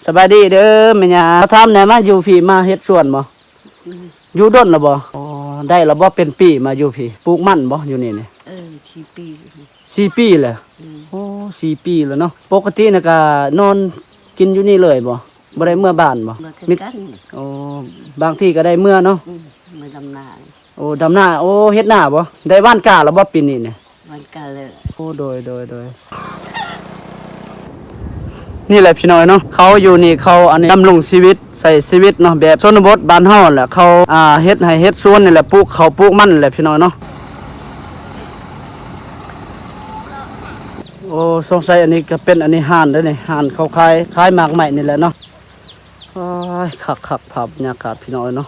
ສະບາຍດີເດີແມ່ຍ່າ. ເຂົາຖາມແດ່ ມາຢູ່ພີ້ມາເຮັດສວນບໍ່? ອືມ ຢູ່ດົນແລ້ວບໍ່? ອໍ ໄດ້ແລ້ວບໍ່? ເປັນປີມາຢູ່ພີ້. ປູກມັນບໍ່ຢູ່ນີ້ນີ້? ເອີ ສີ່ປີ. ສີ່ປີແລ້ວ? ອືມ ໂອ້ ສີ່ປີແລ້ວເນາະ. ປົກກະຕິນະກະນອນກິນຢູ່ນີ້ເລີຍບໍ່? ບໍ່ໄດ້ເມືອບ້ານບໍ່? ເມືອຄື ມີ ກັນ. ໂອ້ ບາງທີກໍໄດ້ເມືອເນາະ. ອືມ ເມືອດຳນາ. ໂອ້ ດຳນາ. ໂອ້ ເຮັດນາບໍ່? ໄດ້ຫວ່ານກ້າແລ້ວບໍ່ປີນີ້ນີ້? ຫວ່ານກ້າແລ້ວ. ໂອ້ ໂດຍ ໂດຍ ໂດຍ. ນີ້ແຫຼະພີ່ນ້ອງເນາະ ເຂົາຢູ່ນີ້ເຂົາ ອັນນີ້ ດຳລົງຊີວິດ ໃຊ້ຊີວິດເນາະ ແບບຊົນນະບົດບ້ານເຮົາແຫຼະ. ເຂົາ ອ່າ ເຮັດໄຮ່ເຮັດສວນນີ້ແຫຼະ ປູກເຂົ້າປູກມັນແຫຼະພີ່ນ້ອງເນາະ. ໂອ້ ສົງໄສອັນນີ້ກໍເປັນ ອັນນີ້ຮ້ານເດ້ນີ້ ຮ້ານເຂົາຂາຍ ຂາຍໝາກໄມ້ນີ້ແຫຼະເນາະ. ໂອ້ຍ ຄັກໆ ພາບບັນຍາກາດພີ່ນ້ອງເອີຍເນາະ.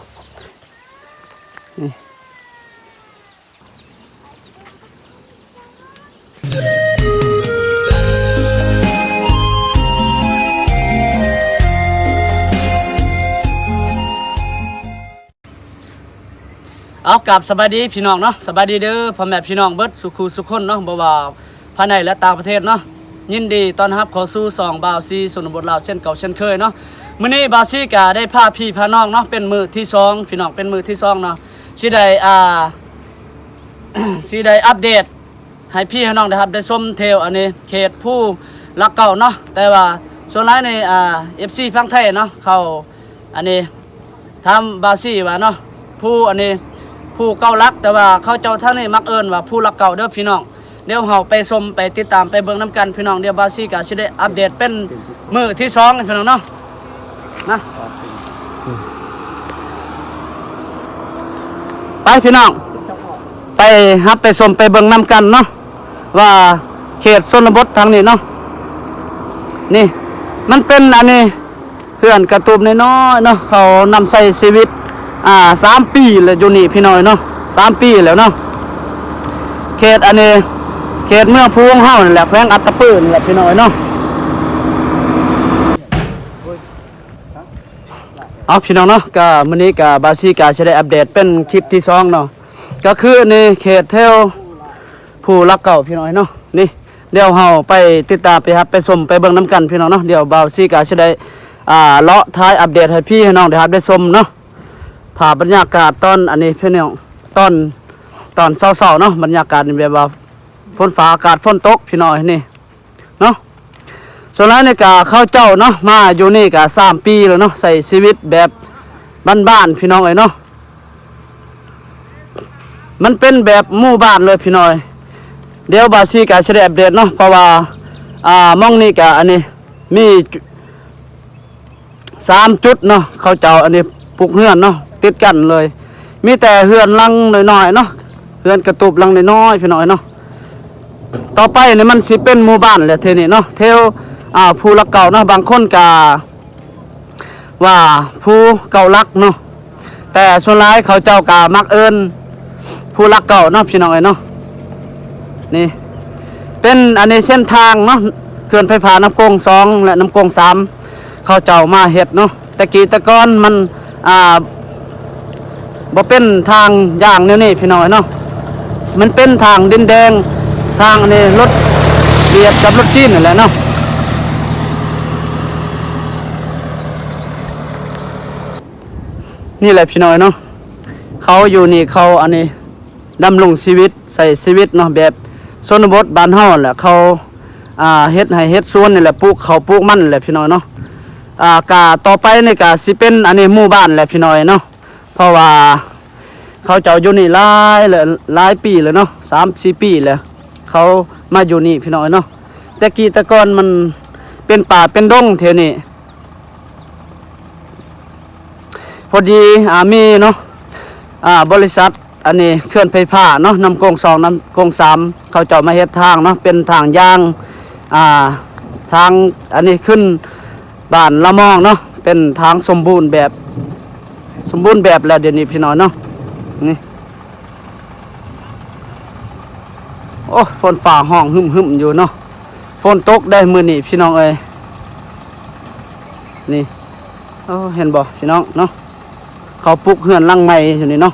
ນີ້ ເອົາ ກາບສະບາຍດີພີ່ນ້ອງເນາະ ສະບາຍດີເດີພໍ່ແມ່ພີ່ນ້ອງເບິດສູ່ຄູ່ສູ່ຄົນເນາະ ບໍ່ວ່າ ພາຍໃນ ແລະ ຕ່າງປະເທດເນາະ. ຍິນດີຕ້ອນຮັບເຂົ້າສູ່ຊ່ອງບ່າວຊີຊົນນະບົດລາວເຊັ່ນເກົ່າເຊັ່ນເຄີຍເນາະ. ມື້ນີ້ບ່າວຊີກະໄດ້ພາພີ່ພານ້ອງເນາະ ເປັນມື້ທີສອງ ພີ່ນ້ອງ ເປັນມື້ທີສອງເນາະ ຊິໄດ້ ອ່າ ຊິໄດ້ອັບເດດໃຫ້ພີ່ໃຫ້ນ້ອງໄດ້ຮັບໄດ້ຊົມແຖວອັນນີ້ ເຂດພູຫຼັກເກົ້າເນາະ. ແຕ່ວ່າສ່ວນຫຼາຍນີ້ ອ່າ ເອັຟຊີຝັ່ງໄທເນາະ ເຂົາ ອັນນີ້ ຖາມບ່າວຊີວ່າເນາະ ພູອັນນີ້ ພູເກົ້າຫຼັກ ແຕ່ວ່າເຂົາເຈົ້າທາງນີ້ມັກເອີ້ນວ່າພູຫຼັກເກົ້າເດີພີ່ນ້ອງ. ດຽວເຮົາໄປຊົມໄປຕິດຕາມໄປເບິ່ງນຳກັນພີ່ນ້ອງ. ດຽວບ່າວຊີກໍຊິໄດ້ອັບເດດເປັນມື້ທີສອງພີ່ນ້ອງເນາະ ນະ. ໄປພີ່ນ້ອງ ໄປຮັບໄປຊົມໄປເບິ່ງນຳກັນເນາະ ວ່າເຂດຊົນນະບົດທາງນີ້ເນາະ ນີ້ ມັນເປັນອັນນີ້ ເຮືອນກະຕູບນ້ອຍໆເນາະ ເຂົານຳໃຊ້ຊີວິດ ອ່າ ສາມປີແລ້ວຢູ່ນີ້ພີ່ນ້ອງເນາະ ສາມປີແລ້ວເນາະ. ເຂດອັນນີ້ ເຂດເມືອງພູວງເຮົານີ້ແຫຼະ ແຂວງອັດຕະປືນີ້ແຫຼະພີ່ນ້ອງເນາະ. ເອົາ ພີ່ນ້ອງເນາະ ກະມື້ນີ້ກະບ່າວຊີກະຊິໄດ້ອັບເດດເປັນຄລິບທີສອງເນາະ ກະຄືໃນເຂດແຖວ ພູຫຼັກເກົ້າພີ່ນ້ອງເນາະ. ນີ້ ດຽວເຮົາໄປຕິດຕາມໄປຮັບໄປຊົມໄປເບິ່ງນຳກັນພີ່ນ້ອງເນາະ. ດຽວບ່າວຊີກະຊິໄດ້ ອ່າ ເລາະຖ່າຍອັບເດດໃຫ້ພີ່ໃຫ້ນ້ອງໄດ້ຮັບໄດ້ຊົມເນາະ. ພາບບັນຍາກາດຕອນອັນນີ້ພີ່ນ້ອງ ຕອນ ຕອນເຊົ້າໆເນາະ ບັນຍາກາດນີ້ແບບວ່າຝົນຟ້າອາກາດຝົນຕົກພີ່ນ້ອງນີ້ເນາະ. ສ່ວນຫຼາຍນີ້ກະເຂົາເຈົ້າເນາະ ມາຢູ່ນີ້ກະສາມປີແລ້ວເນາະ ໃຊ້ຊີວິດແບບບ້ານໆພີ່ນ້ອງເອີຍເນາະ. ມັນເປັນແບບໝູ່ບ້ານເລີຍພີ່ນ້ອງ. ດຽວບ່າວຊີກະຊິໄດ້ອັບເດດເນາະ ເພາະວ່າ ອ່າ ໝ່ອງນີ້ກະອັນນີ້ມີສາມຈຸດເນາະ ເຂົາເຈົ້າອັນນີ້ປຸກເຮືອນເນາະ ຕິດກັນເລີຍ ມີແຕ່ເຮືອນຫຼັງນ້ອຍໆເນາະ ເຮືອນກະຕູບຫຼັງນ້ອຍໆພີ່ນ້ອງເນາະ. ຕໍ່ໄປນີ້ມັນຊິເປັນໝູ່ບ້ານແຫຼະເທື່ອນີ້ເນາະ ແຖວ ອ່າ ພູຫຼັກເກົ້າເນາະ ບາງຄົນກະ ວ່າພູເກົ້າຫຼັກເນາະ ແຕ່ສ່ວນຫຼາຍເຂົາເຈົ້າກະມັກເອີ້ນພູຫຼັກເກົ້າເນາະ ພີ່ນ້ອງເອີຍເນາະ. ນີ້ເປັນອັນນີ້ເສັ້ນທາງເນາະ ເຂື່ອນໄຟຟ້ານ້ຳໂຂງສອງ ແລະ ນ້ຳໂຂງສາມ ເຂົາເຈົ້າມາເຮັດເນາະ. ແຕ່ກີ້ແຕ່ກ່ອນມັນ ອ່າ ບໍ່ເປັນທາງຢ່າງແນວນີ້ພີ່ນ້ອງເອີຍເນາະ ມັນເປັນທາງດິນແດງ ທາງອັນນີ້ລົດຫວຽດກັບລົດຈີນນັ້ນແຫຼະເນາະ. ນີ້ແຫຼະພີ່ນ້ອງເນາະ ເຂົາຢູ່ນີ້ເຂົາອັນນີ້ດຳລົງຊີວິດ ໃຊ້ຊີວິດເນາະ ແບບຊົນນະບົດບ້ານເຮົາແຫຼະ ເຂົາ ອ່າ ເຮັດໄຮ່ເຮັດສວນນີ້ແຫຼະ ປູກເຂົ້າປູກມັນແຫຼະພີ່ນ້ອງເນາະ. ອ່າ ກະຕໍ່ໄປນີ້ກະຊິເປັນອັນນີ້ໝູ່ບ້ານແຫຼະພີ່ນ້ອງເນາະ ເພາະວ່າເຂົາເຈົ້າຢູ່ນີ້ຫຼາຍແລ້ວ ຫຼາຍປີແລ້ວເນາະ ສາມສີ່ປີແລ້ວ ເຂົາມາຢູ່ນີ້ພີ່ນ້ອງເນາະ. ແຕ່ກີ້ແຕ່ກ່ອນມັນເປັນປ່າເປັນດົງແຖວນີ້ ພໍດີ ອ່າ ມີເນາະ ອ່າ ບໍລິສັດ ອັນນີ້ເຂື່ອນໄຟຟ້າເນາະ ນ້ຳໂຂງສອງ ນ້ຳໂຂງສາມ ເຂົາເຈົ້າມາເຮັດທາງເນາະ ເປັນທາງຢ່າງ ອ່າ ທາງອັນນີ້ຂຶ້ນບ້ານລະມອງເນາະ ເປັນທາງສົມບູນແບບ ສົມບູນແບບແລ້ວດຽວນີ້ພີ່ນ້ອງເນາະ. ນີ້ ໂອ້ ຝົນຟ້າຮ້ອງຫຶ້ມໆຢູ່ເນາະ ຝົນຕົກໄດ໋ມື້ນີ້ພີ່ນ້ອງເອີຍ. ນີ້ ໂອ້ ເຫັນບໍ່ພີ່ນ້ອງເນາະ ເຂົາປຸກເຮືອນຫຼັງໃໝ່ຢູ່ນີ້ເນາະ.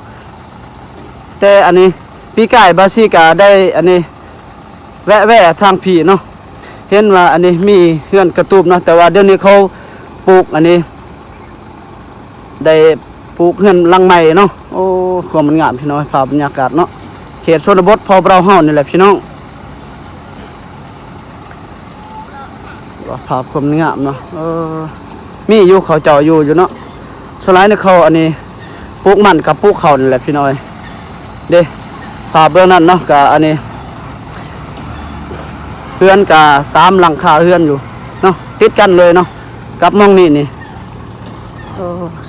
ແຕ່ອັນນີ້ປີກາຍບ່າວຊີກະໄດ້ອັນນີ້ແວະ ແວະທາງພີ້ເນາະ ເຫັນວ່າອັນນີ້ມີເຮືອນກະຕູບເນາະ ແຕ່ວ່າດຽວນີ້ເຂົາ ປູກອັນນີ້ ໄດ້ປູກເຮືອນຫຼັງໃໝ່ເນາະ. ໂອ້ ຄວາມມັນງາມພີ່ນ້ອງ ພາບບັນຍາກາດເນາະ ເຂດຊົນນະບົດພໍ່ເຮົານີ້ແຫຼະພີ່ນ້ອງ. ວ່າພາບຄວາມງາມເນາະ ເອີ ມີຢູ່ ເຂົາເຈົ້າຢູ່ຢູ່ເນາະ. ສ່ວນຫຼາຍໃນເຂົາອັນນີ້ ປູກມັນກັບປູກເຂົ້ານີ້ແຫຼະພີ່ນ້ອງເອີຍ. ເດ້ ພາບເບື້ອງນັ້ນເນາະ ກະອັນນີ້ ເຮືອນກະສາມຫຼັງຄາເຮືອນຢູ່ເນາະ ຕິດກັນເລີຍເນາະ ກັບໝ່ອງນີ້ນີ້. ໂອ້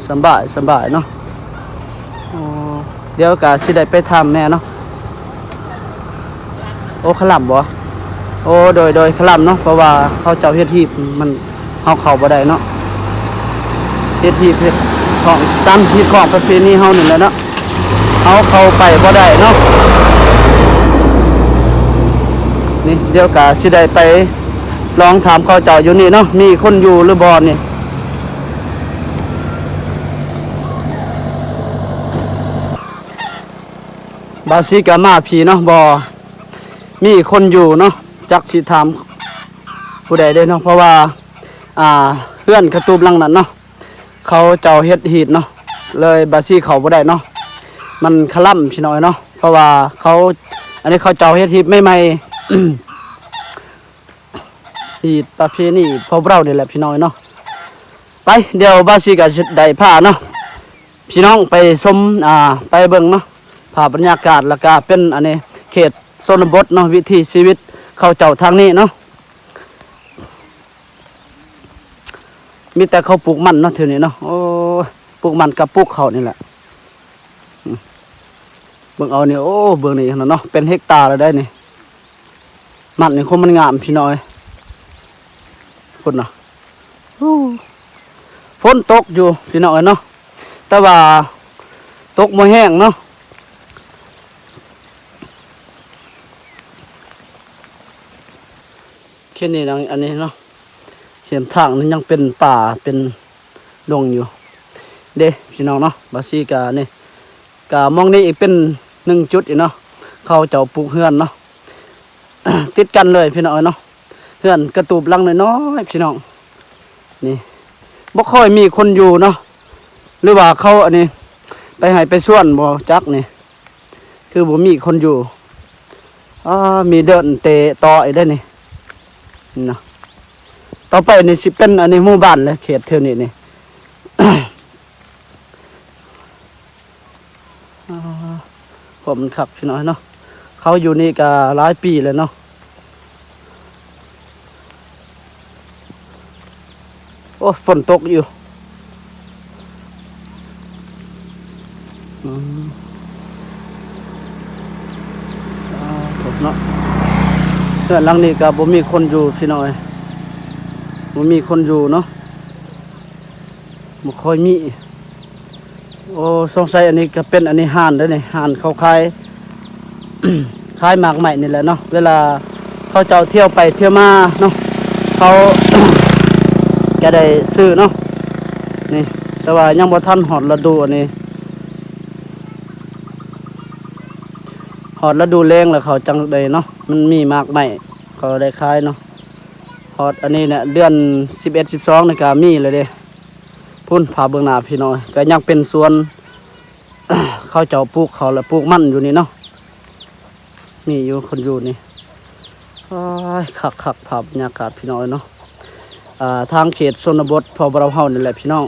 ສະບາຍ ສະບາຍເນາະ. ໂອ້ ດຽວກະຊິໄດ້ໄປຖາມແມ່ເນາະ. ໂອ້ ຄະລຳບໍ່? ໂອ້ ໂດຍ ໂດຍ ຄະລຳເນາະ ເພາະວ່າເຂົາເຈົ້າເຮັດຮີບ ມັນ ເຮົາເຂົ້າບໍ່ໄດ້ເນາະ. ເຮັດຮີບເຮັດຂອງ ຕາມຮີດຄອງປະເພນີເຮົານີ້ແຫຼະເນາະ ເຮົາເຂົ້າໄປບໍ່ໄດ້ເນາະ. ນີ້ ດຽວກະຊິໄດ້ໄປລອງຖາມເຂົາເຈົ້າຢູ່ນີ້ເນາະ ມີຄົນຢູ່ຫຼືບໍ່ນີ້. ບ່າວສີກະມາພີ້ເນາະ ບໍ່ມີຄົນຢູ່ເນາະ ຈັກຊິຖາມຜູ້ໃດເດ້ເນາະ ເພາະວ່າ ອ່າ ເຮືອນກະຕູບຫຼັງນັ້ນເນາະ ເຂົາເຈົ້າເຮັດຮີດເນາະ ເລີຍບ່າວສີເຂົ້າບໍ່ໄດ້ເນາະ. ມັນຄະລຳພີ່ນ້ອງເນາະ ເພາະວ່າເຂົາ ອັນນີ້ເຂົາເຈົ້າເຮັດຮີດໃໝ່ໆ ຮີດປະເພນີພວກເຮົານີ້ແຫຼະພີ່ນ້ອງເນາະ. ໄປ ດຽວບ່າວສີກະຊິໄດ້ພາເນາະ ພີ່ນ້ອງໄປຊົມ ອ່າ ໄປເບິ່ງເນາະ ພາບບັນຍາກາດ ແລ້ວກະເປັນອັນນີ້ ເຂດຊົນນະບົດເນາະ ວິຖີຊີວິດເຂົາເຈົ້າທາງນີ້ເນາະ. ມີແຕ່ເຂົາປູກມັນເນາະ ແຖວນີ້ເນາະ. ໂອ້ ປູກມັນກັບປູກເຂົ້ານີ້ແຫຼະ. ອືມ ເບິ່ງເອົານີ້ ໂອ້ ເບິ່ງນີ້ເນາະ ເປັນເຮັກຕາແລ້ວໄດ໋ນີ້. ມັນນີ້ຄົງມັນງາມພີ່ນ້ອງເອີຍ ພຸ້ນນະ. ໂອ້ ຝົນຕົກຢູ່ພີ່ນ້ອງເອີຍເນາະ ແຕ່ວ່າຕົກບໍ່ແຮງເນາະ. ເຂດນີ້ນະ ອັນນີ້ເນາະ ເຂດທາງນີ້ຍັງເປັນປ່າເປັນດົງຢູ່ເດ້ພີ່ນ້ອງເນາະ. ບ່າວສີກະນີ້ ກະໝ່ອງນີ້ອີກເປັນໜຶ່ງຈຸດອີກເນາະ ເຂົາເຈົ້າປູກເຮືອນເນາະ ຕິດກັນເລີຍພີ່ນ້ອງເອີຍເນາະ. ເຮືອນກະຕູບຫຼັງນ້ອຍໆ ພີ່ນ້ອງ ນີ້ ບໍ່ຄ່ອຍມີຄົນຢູ່ເນາະ ຫຼືວ່າເຂົາອັນນີ້ ໄປໄຮ່ໄປສວນບໍ່ຈັກນີ້ ຄືບໍ່ມີຄົນຢູ່. ອາ ມີເດີ່ນເຕະຕໍ່ອີກໄດ໋ນີ້ ນີ້ນະ. ຕໍ່ໄປນີ້ຊິເປັນອັນນີ້ ໝູ່ບ້ານແຫຼະ ເຂດແຖວນີ້ນີ້. ອາ ພວກມັນຄັກພີ່ນ້ອງເນາະ ເຂົາຢູ່ນີ້ກະຫຼາຍປີແລ້ວເນາະ. ໂອ້ ຝົນຕົກຢູ່. ອືມ ອາ ເນາະ ເຮືອນຫຼັງນີ້ກະບໍ່ມີຄົນຢູ່ພີ່ນ້ອງເອີຍ ບໍ່ມີຄົນຢູ່ເນາະ ບໍ່ຄ່ອຍມີ. ໂອ້ ສົງໄສອັນນີ້ກະເປັນອັນນີ້ຮ້ານເດ້ນີ້ ຮ້ານເຂົາຂາຍ ຂາຍໝາກໄມ້ນີ້ແຫຼະເນາະ. ເວລາເຂົາເຈົ້າທ່ຽວໄປທ່ຽວມາເນາະ ເຂົາກະໄດ້ຊື້ເນາະ ນີ້. ແຕ່ວ່າຍັງບໍ່ທັນຮອດລະດູອັນນີ້ ຮອດລະດູແລ້ງແລ້ວເຂົາຈັ່ງໄດ້ເນາະ ມັນມີໝາກໄມ້ເຂົາໄດ້ຂາຍເນາະ. ຮອດອັນນີ້ແຫຼະ ເດືອນສິບເອັດ ສິບສອງນີ້ກະມີແລ້ວເດ້. ພຸ້ນ ພາເບິ່ງໜ້າພີ່ນ້ອງ ກະຍັງເປັນສວນ ເຂົາເຈົ້າປູກເຂົ້າ ແລະ ປູກມັນຢູ່ນີ້ເນາະ ມີຢູ່ຄົນຢູ່ນີ້. ໂອ້ຍ ຄັກໆ ພາບບັນຍາກາດພີ່ນ້ອງເອີຍເນາະ. ອ່າ ທາງເຂດຊົນນະບົດ ພວກເຮົານີ້ແຫຼະພີ່ນ້ອງ.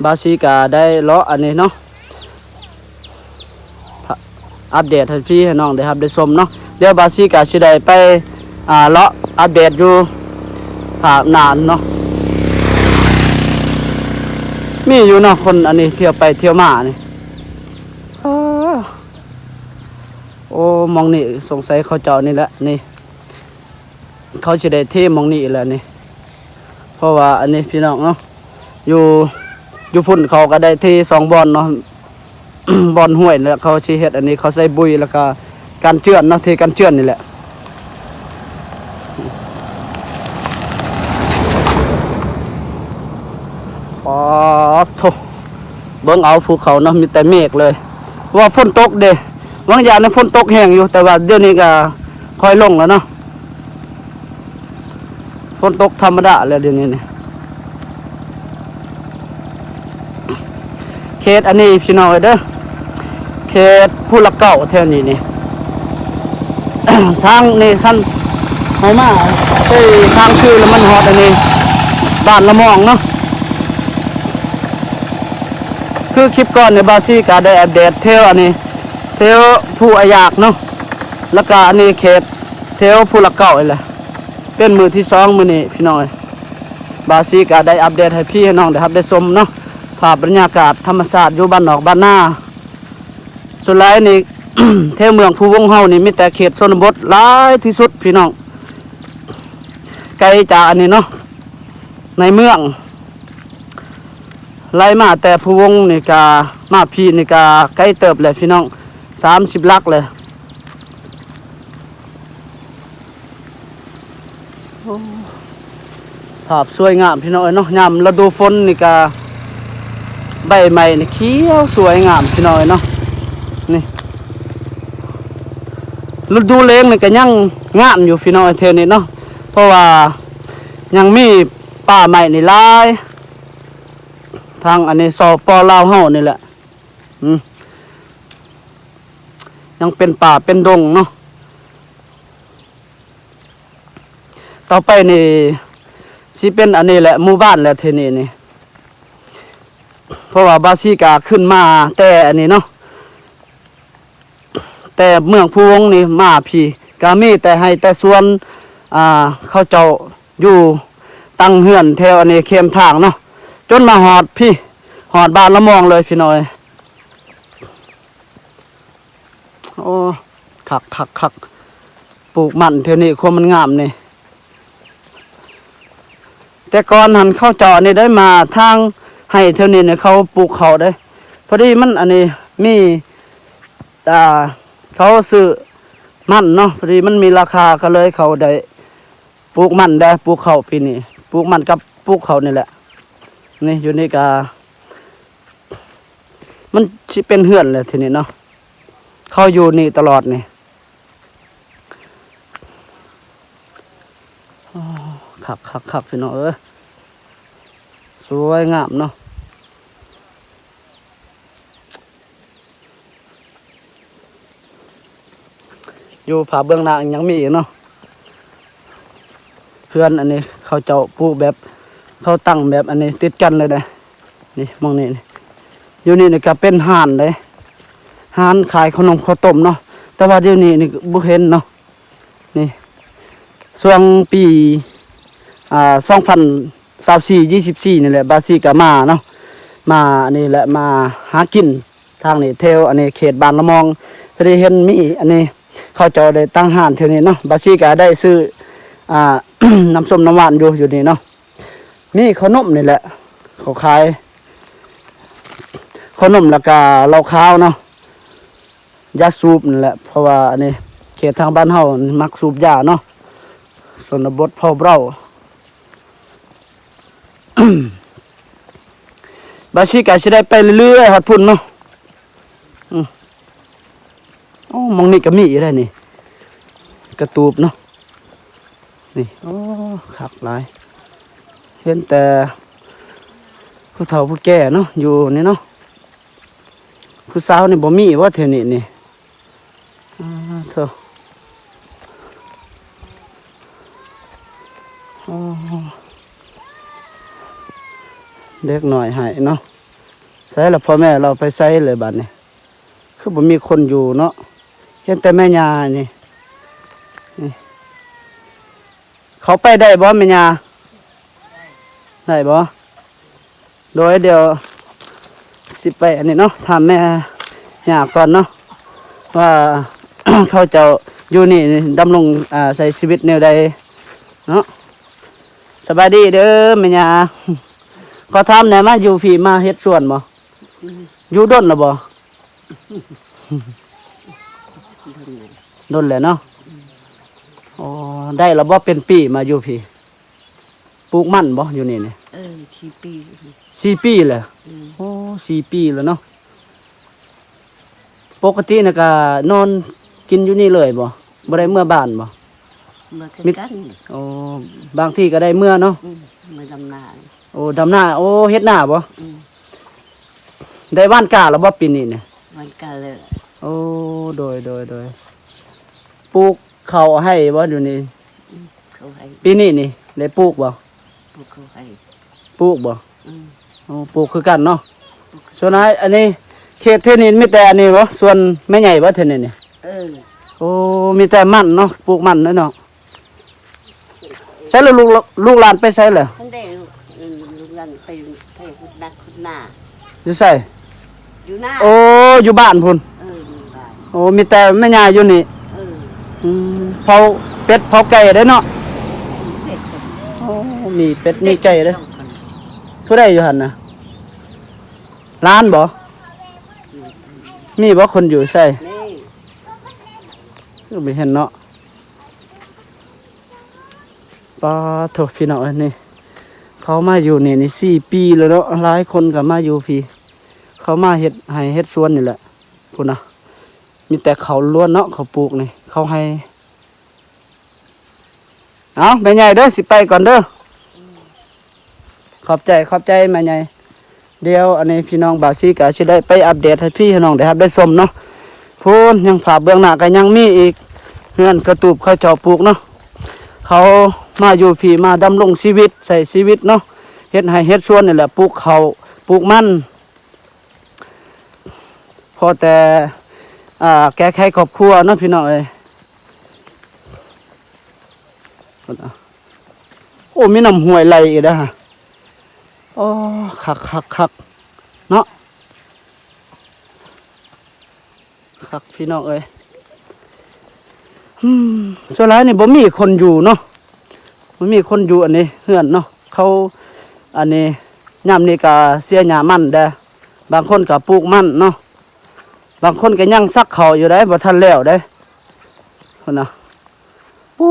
ບ່າວສີກະໄດ້ເລາະອັນນີ້ເນາະ ອັບເດດໃຫ້ພີ່ໃຫ້ນ້ອງໄດ້ຮັບໄດ້ຊົມເນາະ. ດຽວບ່າວສີກະຊິໄດ້ໄປ ອ່າ ເລາະອັບເດດຢູ່ພາກໜ້າເນາະ. ມີຢູ່ເນາະ ຄົນອັນນີ້ທ່ຽວໄປທ່ຽວມານີ້. ໂອ້ ໝ່ອງນີ້ສົງໄສເຂົາເຈົ້ານີ້ແຫຼະນີ້ ເຂົາຊິໄດ້ເທໝ່ອງນີ້ແຫຼະນີ້ ເພາະວ່າອັນນີ້ພີ່ນ້ອງເນາະ ຢູ່ ຢູ່ພຸ້ນເຂົາກະໄດ້ເທສອງບ່ອນເນາະ ບ່ອນຫ້ວຍ ແລ້ວເຂົາຊິເຮັດອັນນີ້ ເຂົາໃສ່ບຸຍ ແລ້ວກະກັນເຈື່ອນເນາະ ເທກັນເຈື່ອນນີ້ແຫຼະ. ປາດໂທ້ ເບິ່ງເອົາພູເຂົາເນາະ ມີແຕ່ເມກເລີຍ ວ່າຝົນຕົກເດ້. ຫວ່າງຢາມນີ້ຝົນຕົກແຮງຢູ່ ແຕ່ວ່າດຽວນີ້ກະຄ່ອຍລົງແລ້ວເນາະ ຝົນຕົກທຳມະດາແລ້ວດຽວນີ້ນີ້. ເຂດອັນນີ້ພີ່ນ້ອງເອີຍເດີ ເຂດພູລະເກົ້າແຖວນີ້ນີ້ ທາງນີ້ຄັນເຮົາມາໄປທາງຄືນແລ້ວມັນຮອດອັນນີ້ ບ້ານລະມອງເນາະ. ຄືຄລິບກ່ອນນີ້ ບ່າວຊີກະໄດ້ອັບເດດແຖວອັນນີ້ ແຖວພູອາຢາກເນາະ ແລ້ວກະອັນນີ້ເຂດແຖວພູລະເກົ້ານີ້ແຫຼະ. ເປັນມື້ທີສອງມື້ນີ້ພີ່ນ້ອງເອີຍ ບ່າວຊີກະໄດ້ອັບເດດໃຫ້ພີ່ໃຫ້ນ້ອງໄດ້ຮັບໄດ້ຊົມເນາະ ພາບບັນຍາກາດທຳມະຊາດຢູ່ບ້ານນອກບ້ານນາ. ສ່ວນຫຼາຍນີ້ ແຖວເມືອງພູວົງເຮົານີ້ມີແຕ່ເຂດຊົນນະບົດຫຼາຍທີ່ສຸດພີ່ນ້ອງ ໄກຈາກອັນນີ້ເນາະ ໃນເມືອງ ໄລ່ມາແຕ່ພູວົງນີ້ກະ ມາພີ້ນີ້ກະໄກເຕີບແຫຼະພີ່ນ້ອງ ສາມສິບຫຼັກແຫຼະ. ໂອ້ ພາບສວຍງາມພີ່ນ້ອງເອີຍເນາະ ຍາມລະດູຝົນນີ້ກະ ໃບໄມ້ນີ້ຂຽວສວຍງາມພີ່ນ້ອງເອີຍເນາະ. ນີ້ ລະດູແລ້ງນີ້ກະຍັງງາມຢູ່ພີ່ນ້ອງເອີຍແຖວນີ້ເນາະ ເພາະວ່າຍັງມີປ່າໄມ້ນີ້ຫຼາຍ ທາງອັນນີ້ ສປ ລາວເຮົານີ້ແຫຼະ ອືມ ຍັງເປັນປ່າເປັນດົງເນາະ. ຕໍ່ໄປນີ້ຊິເປັນອັນນີ້ແຫຼະ ໝູ່ບ້ານແຫຼະທີ່ນີ້ນີ້ ເພາະວ່າບ່າວຊີກະຂຶ້ນມາແຕ່ອັນນີ້ເນາະ ແຕ່ເມືອງພູວົງນີ້ມາພີ້ ກະມີແຕ່ໄຮ່ແຕ່ສວນ ອ່າ ເຂົາເຈົ້າຢູ່ຕັ້ງເຮືອນແຖວອັນນີ້ເຄມທາງເນາະ ຈົນມາຮອດພີ້ ຮອດບ້ານລະມອງເລີຍພີ່ນ້ອງເອີຍ. ໂອ້ ຄັກໆໆ ປູກມັນແຖວນີ້ ຄວາມມັນງາມນີ້ ແຕ່ກ່ອນຫັ້ນເຂົາເຈົ້າອັນນີ້ໄດ້ມາທາງໄຮ່ແຖວນີ້ນີ້ ເຂົາປູກເຂົ້າເດ້ ພໍດີມັນອັນນີ້ມີ ອ່າ ເຂົາຊື້ມັນເນາະ ພໍດີມັນມີລາຄາ ກໍເລີຍເຂົາໄດ້ ປູກມັນໄດ້ ປູກເຂົ້າປີນີ້ ປູກມັນກັບປູກເຂົ້ານີ້ແຫຼະ. ນີ້ຢູ່ນີ້ກະ ມັນຊິເປັນເຮືອນແຫຼະທີນີ້ເນາະ ເຂົາຢູ່ນີ້ຕະຫຼອດນີ້. ໂອ້ ຄັກໆໆ ພີ່ນ້ອງເອີຍ ສວຍງາມເນາະ. ຢູ່ພາບເບື້ອງໜ້າຍັງມີອີກເນາະ ເຮືອນອັນນີ້ເຂົາເຈົ້າປູກແບບ ເຂົາຕັ້ງແບບອັນນີ້ຕິດກັນເລີຍເດ້. ນີ້ ໝ່ອງນີ້ ຢູ່ນີ້ນີ້ກະເປັນຮ້ານເດ້ ຮ້ານຂາຍເຂົ້າໜົມເຂົ້າຕົ້ມເນາະ ແຕ່ວ່າດຽວນີ້ນີ້ບໍ່ເຫັນເນາະ. ນີ້ ຊ່ວງປີ ອ່າ ສອງພັນຊາວສີ່ ຊາວສີ່ນີ້ແຫຼະ ບ່າວຊີກະມາເນາະ ມາອັນນີ້ແຫຼະ ມາຫາກິນທາງນີ້ ແຖວອັນນີ້ເຂດບ້ານລະມອງ ພໍດີເຫັນມີອັນນີ້ ເຂົາເຈົ້າໄດ້ຕັ້ງຮ້ານແຖວນີ້ເນາະ ບ່າວຊີກະໄດ້ຊື້ ອ່າ ນ້ຳສົ້ມນ້ຳຫວານຢູ່ ຢູ່ນີ້ເນາະ. ມີເຂົ້າໜົມນີ້ແຫຼະ ເຂົາຂາຍເຂົ້າໜົມ ແລ້ວກະເຫຼົ້າຂາວເນາະ ຢາສູບນີ້ແຫຼະ ເພາະວ່າອັນນີ້ເຂດທາງບ້ານເຮົາມັກສູບຢາເນາະ ຊົນນະບົດເຜົ່າເບົາ. ບ່າວຊີກະຊິໄດ້ໄປເລື້ອຍໆ ຮອດພຸ້ນເນາະ. ອືມ ໂອ້ ໝ່ອງນີ້ກະມີອີກໄດ໋ນີ້ ກະຕູບເນາະ ນີ້. ໂອ້ ຄັກຫຼາຍ ເຫັນແຕ່ຜູ້ເຖົ້າຜູ້ແກ່ເນາະ ຢູ່ນີ້ເນາະ ຜູ້ສາວນີ້ບໍ່ມີບໍ່ແຖວນີ້ນີ້? ອາ ໂທ້ ໂອ້ ເດັກນ້ອຍໃຫ້ເນາະ. ໃສລະ ພໍ່ແມ່ລາວໄປໃສເລີຍບາດນີ້? ຄືບໍ່ມີຄົນຢູ່ເນາະ ເຫັນແຕ່ແມ່ຍ່ານີ້ ນີ້. ເຂົ້າໄປໄດ້ບໍ່ແມ່ຍ່າ? ໄດ້ບໍ່? ໂດຍ ດຽວຊິໄປອັນນີ້ເນາະ ຖາມແມ່ຍ່າກ່ອນເນາະ ວ່າເຂົາເຈົ້າຢູ່ນີ້ດຳລົງ ອາ ໃຊ້ຊີວິດແນວໃດເນາະ. ສະບາຍດີເດີແມ່ຍ່າ ຂໍຖາມແດ່ ມາຢູ່ພີ້ມາເຮັດສວນບໍ່? ອືມ ຢູ່ດົນລະບໍ່? ດົນແລ້ວເນາະ. ອໍ ໄດ້ລະບໍ່ ເປັນປີມາຢູ່ພີ້? ປູກມັນບໍ່ຢູ່ນີ້ນີ້? ເອີ ສີ່ປີ ສີ່ປີແລ້ວ. ອືມ ໂອ້ ສີ່ປີແລ້ວເນາະ. ປົກກະຕິນະກະນອນກິນຢູ່ນີ້ເລີຍບໍ່? ບໍ່ໄດ້ເມືອບ້ານບໍ່? ເມືອຄືກັນ. ໂອ້ ບາງທີກະໄດ້ເມືອເນາະ. ອືມ ເມືອດຳນາ. ໂອ້ ດຳນາ ໂອ້ ເຮັດນາບໍ່? ອືມ ໄດ້ຫວ່ານກ້າແລ້ວບໍ່ປີນີ້ນີ້? ຫວ່ານກ້າແລ້ວ. ໂອ້ ໂດຍ ໂດຍ ໂດຍ. ປູກເຂົ້າໄຮ່ບໍ່ຢູ່ນີ້? ອືມ ເຂົ້າໄຮ່. ປີນີ້ນີ້ໄດ້ປູກບໍ່? ປູກເຂົ້າໄຮ່. ປູກບໍ່? ອືມ. ໂອ້ ປູກຄືກັນເນາະ. ປູກ ສ່ວນຫຼາຍອັນນີ້ ເຂດແຖວນີ້ມີແຕ່ອັນນີ້ບໍ່? ສ່ວນແມ່ໃຫຍ່ບໍ່ແຖວນີ້ນີ້? ເອີ. ໂອ້ ມີແຕ່ມັນເນາະ ປູກມັນເນາະ. ໃສລະ ລູກ ລູກຫຼານໄປໃສລະ? ຫັ້ນເດ້ ລູກ ເອີ ລູກຫຼານໄປ ໄປຂຸດນາ ຂຸດນາ. ຢູ່ໃສ? ຢູ່ນາ. ໂອ້ ຢູ່ບ້ານພຸ້ນ. ເອີ ຢູ່ບ້ານ. ໂອ້ ມີແຕ່ແມ່ຍ່າຢູ່ນີ້. ເອີ. ອືມ ເຝົ້າເປັດເຝົ້າໄກ່ເດ້ເນາະ. ເປັດ. ໂອ້ ມີເປັດມີໄກ່ເດ້. ຜູ້ໃດຢູ່ຫັ້ນນະ? ຫຼານບໍ່? ອືມ. ມີບໍ່ຄົນຢູ່ໃສ? ມີ. ຄືບໍ່ເຫັນເນາະ. ປາໂທ້ ພີ່ນ້ອງເອີຍ ນີ້ ເຂົາມາຢູ່ນີ້ນີ້ສີ່ປີແລ້ວເນາະ. ຫຼາຍຄົນກໍມາຢູ່ພີ້ ເຂົາມາເຮັດໄຮ່ເຮັດສວນນີ້ແຫຼະ. ພຸ້ນນະ ມີແຕ່ເຂົ້າລ້ວນເນາະ ເຂົາປູກນີ້ ເຂົ້າໄຮ່. ເອົາ ແມ່ໃຫຍ່ເດີ ຊິໄປກ່ອນເດີ. ຂອບໃຈ ຂອບໃຈແມ່ໃຫຍ່. ດຽວອັນນີ້ພີ່ນ້ອງບ່າວຊີກໍຊິໄດ້ໄປອັບເດດໃຫ້ພີ່ໃຫ້ນ້ອງໄດ້ຮັບໄດ້ຊົມເນາະ. ພຸ້ນ ຍັງພາບເບື້ອງໜ້າກໍຍັງມີອີກ ເຮືອນກະຕູບເຂົາເຈົ້າປູກເນາະ. ເຂົາມາຢູ່ພີ້ ມາດຳລົງຊີວິດ ໃຊ້ຊີວິດເນາະ ເຮັດໄຮ່ເຮັດສວນນີ້ແຫຼະ ປູກເຂົ້າ ປູກມັນ. ພໍແຕ່ ອ່າ ແກ້ໄຂຄອບຄົວເນາະ ພີ່ນ້ອງເອີຍ. ໂອ້ ມີນ້ຳຫ້ວຍໄຫຼອີກເດ້. ໂອ້ ຄັກໆໆ ເນາະ ຄັກພີ່ນ້ອງເອີຍ. ອືມ ສ່ວນຫຼາຍນີ້ບໍ່ມີຄົນຢູ່ເນາະ ບໍ່ມີຄົນຢູ່ອັນນີ້ເຮືອນເນາະ. ເຂົາ ອັນນີ້ ຍາມນີ້ກໍເສຍຫຍ້າມັນແດ່ ບາງຄົນກໍປູກມັນເນາະ. ບາງຄົນກໍຍັງສັກເຂົ້າຢູ່ເດ້ ບໍ່ທັນແລ້ວເດ້ ພຸ້ນນະ. ໂອ້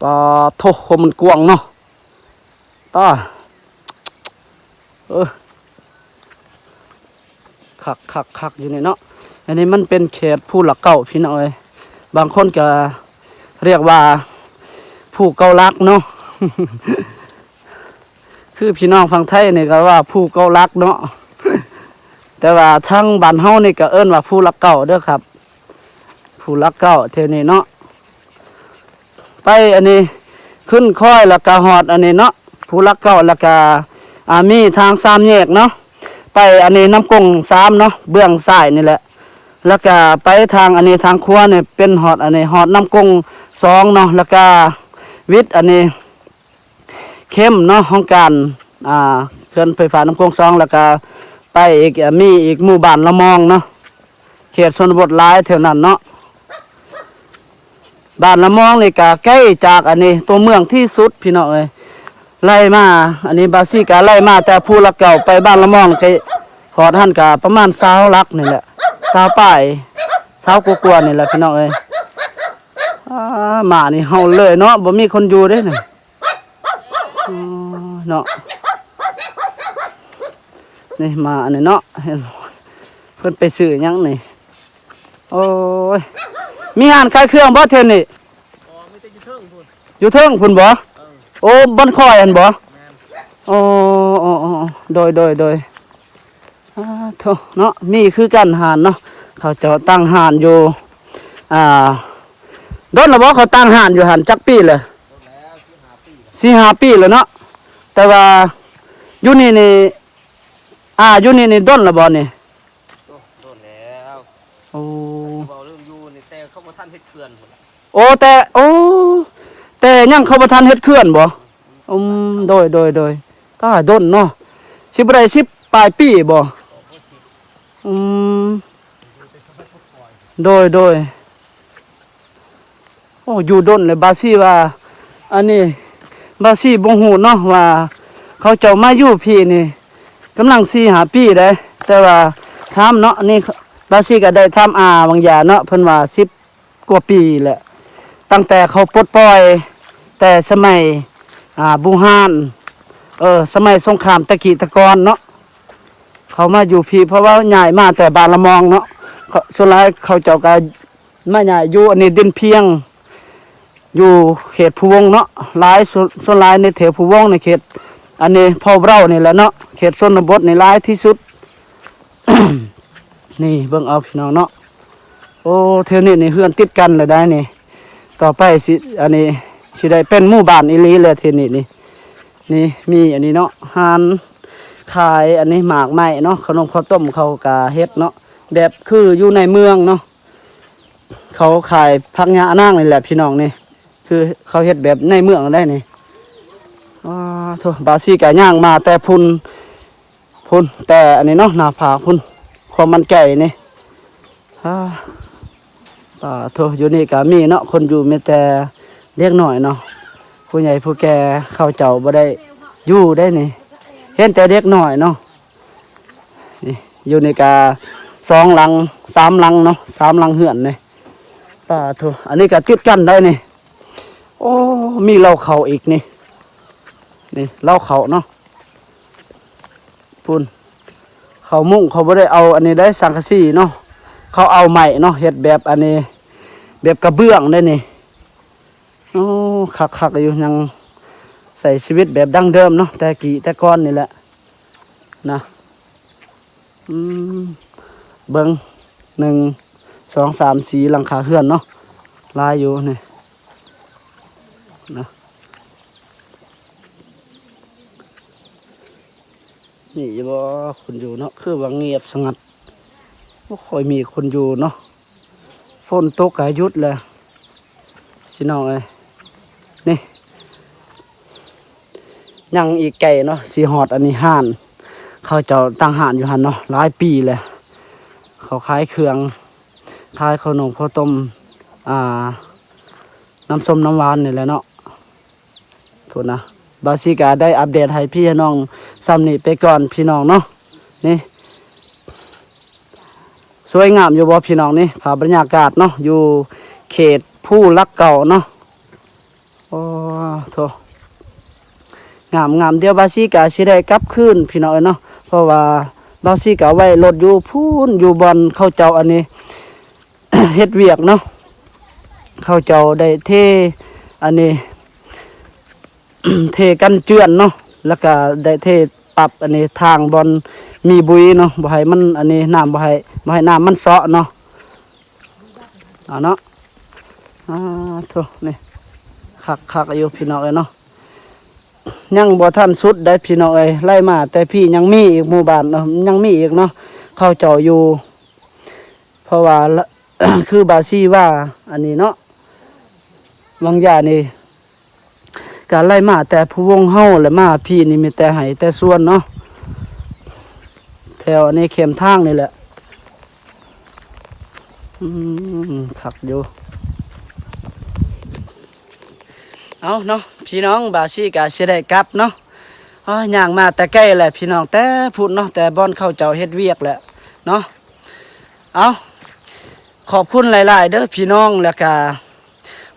ປາໂທ້ ໂຄ ມັນກວ້າງເນາະ ຕາ. ເອີ ຄັກໆໆ ຢູ່ນີ້ເນາະ. ອັນນີ້ມັນເປັນເຂດພູຫຼັກເກົ້າ ພີ່ນ້ອງເອີຍ. ບາງຄົນກໍຮຽກວ່າພູເກົ້າຫຼັກເນາະ. ຄືພີ່ນ້ອງຝັ່ງໄທນີ້ກໍວ່າພູເກົ້າຫຼັກເນາະ ແຕ່ວ່າທາງບ້ານເຮົານີ້ກໍເອີ້ນວ່າພູຫຼັກເກົ້າເດີຄັບ ພູຫຼັກເກົ້າແຖວນີ້ເນາະ. ໄປອັນນີ້ຂຶ້ນຄອຍ ແລ້ວກໍຮອດອັນນີ້ເນາະ ພູຫຼັກເກົ້າ ແລ້ວກໍ ອ່າ ມີທາງສາມແຍກເນາະ ໄປອັນນີ້ນ້ຳກົງສາມເນາະ ເບື້ອງຊ້າຍນີ້ແຫຼະ. ແລ້ວກໍໄປທາງອັນນີ້ ທາງຂວານີ້ເປັນຮອດອັນນີ້ ຮອດນ້ຳກົງສອງເນາະ ແລ້ວກໍວິດອັນນີ້ ເຂັມເນາະ ຫ້ອງການ ອ່າ ເຂື່ອນໄຟຟ້ານ້ຳກົງສອງ ແລ້ວກະໄປອີກ ມີອີກໝູ່ບ້ານລະມອງເນາະ ເຂດຊົນນະບົດຫຼາຍແຖວນັ້ນເນາະ. ບ້ານລະມອງນີ້ກະໄກຈາກອັນນີ້ຕົວເມືອງທີ່ສຸດ ພີ່ນ້ອງເອີຍ. ໄລ່ມາ ອັນນີ້ບ່າວຊີກະໄລ່ມາແຕ່ພູຫຼັກເກົ້າໄປບ້ານລະມອງ ໄກ ຮອດຫັ້ນກະປະມານຊາວຫຼັກນີ້ແຫຼະ ຊາວປາຍ ຊາວກວ່າໆນີ້ແຫຼະ ພີ່ນ້ອງເອີຍ. ອາ ໝານີ້ເຫົ່າເລີຍເນາະ ບໍ່ມີຄົນຢູ່ເດ້ນີ້. ອໍ ເນາະ ນີ້ໝາອັນນີ້ເນາະ ເຫັນເພິ່ນໄປຊື້ຫຍັງນີ້. ໂອ້ຍ ມີຮ້ານຂາຍເຄື່ອງບໍ່ແຖວນີ້? ບໍ່ ມີແຕ່ຢູ່ເທິງພຸ້ນ ຢູ່ເທິງພຸ້ນບໍ່? ເອີ ໂອ້ ບ່ອນຂ້ອຍຫັ້ນບໍ່? ແມ່ນ ໂອ້ ໂອ້ ໂອ້ ໂດຍ ໂດຍ ໂດຍ. ອາ ໂທ້ ເນາະ ມີຄືກັນຮ້ານເນາະ ເຂົາເຈົ້າຕັ້ງຮ້ານຢູ່. ອ່າ ດົນແລ້ວບໍ່ ເຂົາຕັ້ງຮ້ານຢູ່ຫັ້ນ ຈັກປີແລ້ວ? ສີ່ຫ້າປີແລ້ວເນາະ. ແຕ່ວ່າຢູ່ນີ້ນີ້ ອ່າ ຢູ່ນີ້ນີ້ດົນແລ້ວບໍ່ນີ້? ໂອ້ ດົນແລ້ວ. ໂອ້ ເວົ້າເລື່ອງຢູ່ນີ້ ແຕ່ເຂົາບໍ່ທັນເຮັດເຂື່ອນພຸ້ນ. ໂອ້ ແຕ່ ໂອ້ ແຕ່ຍັງເຂົາບໍ່ທັນເຮັດເຂື່ອນບໍ່? ອືມ ໂດຍ ໂດຍ ໂດຍ. ຕາ ດົນເນາະ ຊິບໍ່ໄດ້ສິບປາຍປີບໍ່? ອືມ ໂດຍ ໂດຍ. ໂອ້ ຢູ່ດົນເລີຍ ບ່າວຊີວ່າ ອັນນີ້ບ່າວຊີບໍ່ຮູ້ເນາະວ່າ ເຂົາເຈົ້າມາຢູ່ພີ້ນີ້ກຳລັງສີ່ຫ້າປີໄດ໋. ແຕ່ວ່າຖາມເນາະ ນີ້ບ່າວຊີກໍໄດ້ຖາມອາບາງຢ່າເນາະ ເພິ່ນວ່າສິບກວ່າປີແຫຼະ ຕັ້ງແຕ່ເຂົາປົດປ່ອຍ ແຕ່ສະໄໝ ອ່າ ບູຮານ ເອີ ສະໄໝສົງຄາມແຕ່ກີ້ແຕ່ກ່ອນເນາະ ເຂົາມາຢູ່ພີ້ ເພາະວ່າຍ້າຍມາແຕ່ບ້ານລະມອງເນາະ. ເຂົາ ສ່ວນຫຼາຍເຂົາເຈົ້າກໍມາຍ້າຍຢູ່ອັນນີ້ ດິນພຽງ ຢູ່ເຂດພູວົງເນາະ ຫຼາຍ ສ່ວນ ສ່ວນຫຼາຍໃນແຖວພູວົງ ໃນເຂດອັນນີ້ເຜົ່າເບົານີ້ແຫຼະເນາະ ເຂດຊົນນະບົດນີ້ຫຼາຍທີ່ສຸດ. ນີ້ເບິ່ງເອົາພີ່ນ້ອງເນາະ. ໂອ້ ແຖວນີ້ນີ້ເຮືອນຕິດກັນແລ້ວໄດ໋ນີ້. ຕໍ່ໄປຊິ ອັນນີ້ຊິໄດ້ເປັນໝູ່ບ້ານອີ່ຫຼີແລ້ວແຖວນີ້ນີ້. ນີ້ມີອັນນີ້ເນາະ ຮ້ານຂາຍອັນນີ້ໝາກໄມ້ເນາະ ຂະໜົມເຂົ້າຕົ້ມເຂົາກະເຮັດເນາະ ແບບຄືຢູ່ໃນເມືອງເນາະ. ເຂົາຂາຍຜັກຫຍ້ານາງນີ້ແຫຼະພີ່ນ້ອງນີ້ ຄືເຂົາເຮັດແບບໃນເມືອງໄດ໋ນີ້. ອ້າໂທ້ ບ່າວສີກະຍ່າງມາແຕ່ພຸ້ນ ພຸ້ນ ແຕ່ອັນນີ້ເນາະ ໜ້າຜາກພຸ້ນ ຄວາມມັນໄກນີ້. ອ້າ ປາໂທ ຢູ່ນີ້ກະມີເນາະ ຄົນຢູ່ມີແຕ່ເດັກນ້ອຍເນາະ ຜູ້ໃຫຍ່ຜູ້ແກ່ເຂົາເຈົ້າບໍ່ໄດ້ຢູ່ໄດ໋ນີ້ ເຫັນແຕ່ເດັກນ້ອຍເນາະ. ນີ້ ຢູ່ນີ້ກະສອງຫຼັງ ສາມຫຼັງເນາະ ສາມຫຼັງເຮືອນນີ້. ປາໂທ ອັນນີ້ກະຕິດກັນໄດ໋ນີ້. ໂອ້ ມີເລົ້າເຂົ້າອີກນີ້ ນີ້ເລົ້າເຂົ້າເນາະ. ພຸ້ນ ເຂົ້າມຸງ ເຂົາບໍ່ໄດ້ເອົາອັນນີ້ໄດ໋ ສັງກະສີເນາະ ເຂົາເອົາໄມ້ເນາະ ເຮັດແບບອັນນີ້ ແບບກະເບື້ອງໄດ໋ນີ້. ໂອ້ ຄັກໆຢູ່ ຍັງໃຊ້ຊີວິດແບບດັ້ງເດີມເນາະ ແຕ່ກີ້ແຕ່ກ່ອນນີ້ແຫຼະນະ. ອືມ ເບິ່ງ ໜຶ່ງ ສອງ ສາມ ສີ່ ຫຼັງຄາເຮືອນເນາະ ຫຼາຍຢູ່ນີ້ນະ. ມີຢູ່ບໍ່ຄົນຢູ່ເນາະ ຄືວ່າງຽບສະຫງັດ ບໍ່ຄ່ອຍມີຄົນຢູ່ເນາະ. ຝົນຕົກກະຢຸດແລ້ວພີ່ນ້ອງເອີຍ. ນີ້ ຍັງອີກໄກເນາະ ຊິຮອດອັນນີ້ ຮ້ານເຂົາເຈົ້າຕັ້ງຮ້ານຢູ່ຫັ້ນເນາະ ຫຼາຍປີແລ້ວ ເຂົາຂາຍເຄື່ອງ ຂາຍເຂົ້າໜົມເຂົ້າຕົ້ມ ອ່າ ນ້ຳສົ້ມນ້ຳຫວານນີ້ແຫຼະເນາະ. ພຸ້ນນະ ບ່າວສີກະໄດ້ອັບເດດໃຫ້ພີ່ໃຫ້ນ້ອງຊ່ຳນີ້ໄປກ່ອນພີ່ນ້ອງເນາະ. ນີ້ ສວຍງາມຢູ່ບໍ່ພີ່ນ້ອງ? ນີ້ພາບບັນຍາກາດເນາະ ຢູ່ເຂດພູຫຼັກເກົ້າເນາະ. ໂອ້ໂທ້ ງາມໆ. ດຽວບ່າວສີກະຊິໄດ້ກັບຄືນພີ່ນ້ອງເອີຍເນາະ ເພາະວ່າບ່າວສີກະໄວ້ລົດຢູ່ພຸ້ນ ຢູ່ບ່ອນເຂົາເຈົ້າອັນນີ້ ເຮັດວຽກເນາະ ເຂົາເຈົ້າໄດ້ເທອັນນີ້ ເທກັນເຈື່ອນເນາະ ແລ້ວກະໄດ້ເທປັບອັນນີ້ ທາງບ່ອນມີບຸຍເນາະ ບໍ່ໃຫ້ມັນອັນນີ້ ນ້ຳ ບໍ່ໃຫ້ ບໍ່ໃຫ້ນ້ຳມັນເຊາະເນາະ. ເອົາເນາະ ອາໂທ້ ນີ້ຄັກໆຢູ່ພີ່ນ້ອງເອີຍເນາະ. ຍັງບໍ່ທັນສຸດໄດ໋ພີ່ນ້ອງເອີຍ ໄລ່ມາແຕ່ພີ້ຍັງມີອີກ ໝູ່ບ້ານເນາະ ຍັງມີອີກເນາະ ເຂົາເຈົ້າຢູ່ ເພາະວ່າ ຄືບ່າວສີວ່າອັນນີ້ເນາະ ບາງຢ່າງນີ້ກະໄລ່ມາແຕ່ພູວົງເຮົາ ແລະມາພີ້ນີ້ມີແຕ່ໄຮ່ແຕ່ສວນເນາະ ແຖວອັນນີ້ແຄມທາງນີ້ແຫຼະ. ອືມ ຄັກຢູ່. ເອົາເນາະ ພີ່ນ້ອງ ບ່າວສີກະຊິໄດ້ກັບເນາະ. ໂອ້ຍ ຍ່າງມາແຕ່ໄກແຫຼະພີ່ນ້ອງ ແຕ່ພຸ້ນເນາະ ແຕ່ບ່ອນເຂົາເຈົ້າເຮັດວຽກແຫຼະເນາະ. ເອົາ ຂອບຄຸນຫຼາຍໆເດີພີ່ນ້ອງ ແລ້ວກະ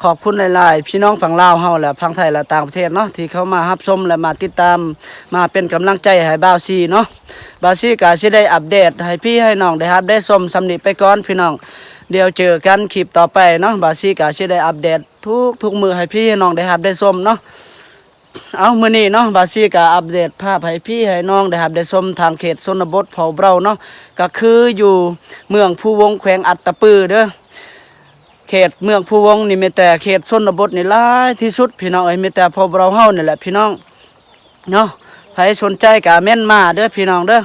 ຂອບຄຸນຫຼາຍໆ ພີ່ນ້ອງຝັ່ງລາວເຮົາ ແລະຝັ່ງໄທ ແລະຕ່າງປະເທດເນາະ ທີ່ເຂົ້າມາຮັບຊົມ ແລະມາຕິດຕາມ ມາເປັນກຳລັງໃຈໃຫ້ບ່າວສີເນາະ. ບ່າວສີກະຊິໄດ້ອັບເດດໃຫ້ພີ່ໃຫ້ນ້ອງໄດ້ຮັບໄດ້ຊົມຊ່ຳນີ້ໄປກ່ອນພີ່ນ້ອງ. ດຽວເຈີກັນຄລິບຕໍ່ໄປເນາະ ບ່າວສີກະຊິໄດ້ອັບເດດທຸກໆມື້ໃຫ້ພີ່ໃຫ້ນ້ອງໄດ້ຮັບໄດ້ຊົມເນາະ. ເອົາ ມື້ນີ້ເນາະ ບ່າວສີກະອັບເດດພາບໃຫ້ພີ່ໃຫ້ນ້ອງໄດ້ຮັບໄດ້ຊົມທາງເຂດຊົນນະບົດເຜົ່າເບົາເນາະ ກະຄືຢູ່ເມືອງພູວົງ ແຂວງອັດຕະປືເດີ. ເຂດເມືອງພູວົງນີ້ມີແຕ່ເຂດຊົນນະບົດນີ້ຫຼາຍທີ່ສຸດພີ່ນ້ອງເອີຍ ມີແຕ່ເຜົ່າເບົາເຮົານີ້ແຫຼະພີ່ນ້ອງເນາະ. ໃຜສົນໃຈກະເມັ້ນມາເດີພີ່ນ້ອງເດີ.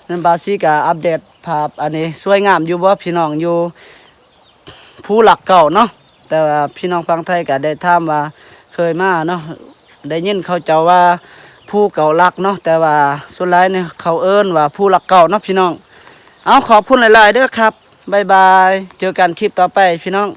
ນັ້ນບ່າວສີກະອັບເດດພາບອັນນີ້ ສວຍງາມຢູ່ບໍ່ພີ່ນ້ອງ ຢູ່ ພູຫຼັກເກົ້າເນາະ. ແຕ່ວ່າພີ່ນ້ອງຝັ່ງໄທກະໄດ້ຖາມວ່າເຄີຍມາເນາະ ໄດ້ຍິນເຂົາເຈົ້າວ່າພູເກົ້າຫຼັກເນາະ ແຕ່ວ່າສ່ວນຫຼາຍນີ້ເຂົາເອີ້ນວ່າພູຫຼັກເກົ້າເນາະພີ່ນ້ອງ. ເອົາ ຂອບຄຸນຫຼາຍໆເດີຄັບ ບາຍບາຍ ເຈີກັນຄລິບຕໍ່ໄປພີ່ນ້ອງ.